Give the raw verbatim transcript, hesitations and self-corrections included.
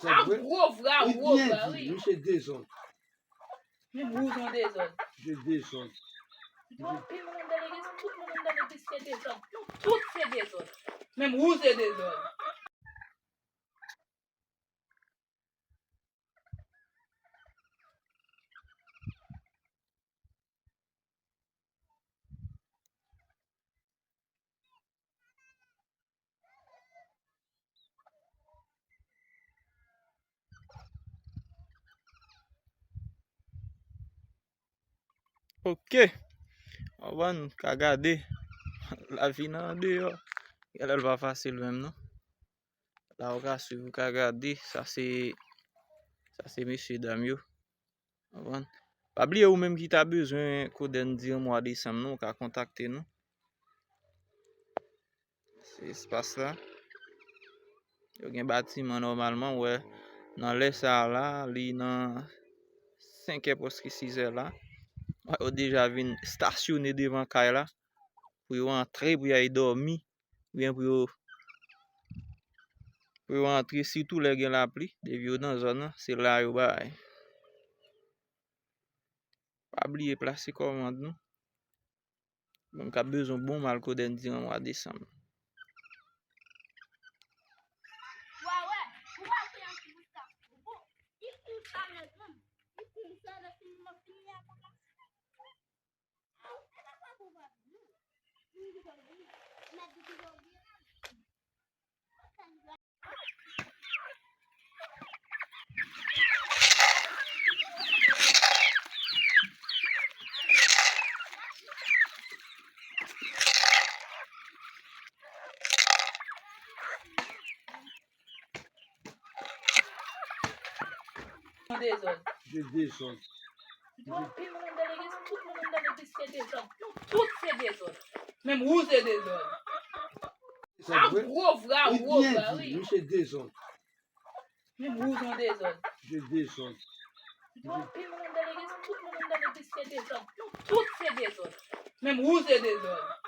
A gwo vre, a gwo vre, wi. Nou se dezòd. Menm ou se dezòd. Se dezòd. Gen anpil moun anndan legliz, tout moun anndan legliz se dezòd. Nou tout se dezòd. Menm ou se dezòd. Ok. Ou konprann, ka gade lavi nan andeyò. Genlè l pa fasil menm non. La ou ka swiv, ou ka gade, sa se, sa se mesye dam yo. Konprann? Pa bliye ou menm ki ta bezwen kodèn diran mwa desanm nan, ou ka kontakte nou. Se espas la. Yo gen batiman nòmalman, ou wè, nan lè sa a la, li nan senkè prèske sizè la. Yo deja vin estasyone devan kay la pou yo antre, pou y al dòmi, oubyen pou yo, pou yo antre, sitou lè gen lapli, depi yo nan zòn nan, se la yo bay. Pa bliye plase kòmand nou. Moun k ap bezwen bon mal kodèn diran mwa desanm. Dezòd. Se dezòd. Gen anpil moun anndan legliz, tout moun anndan legliz se dezòd. Nou tout se dezòd. Menm ou se dezòd. A gwo vre, a gwo vre, wi. Nou se dezòd. Menm ou se dezòd. Se dezòd. Gen anpil moun anndan legliz, tout moun anndan legliz se dezòd. Nou tout se dezòd. Menm ou se dezòd.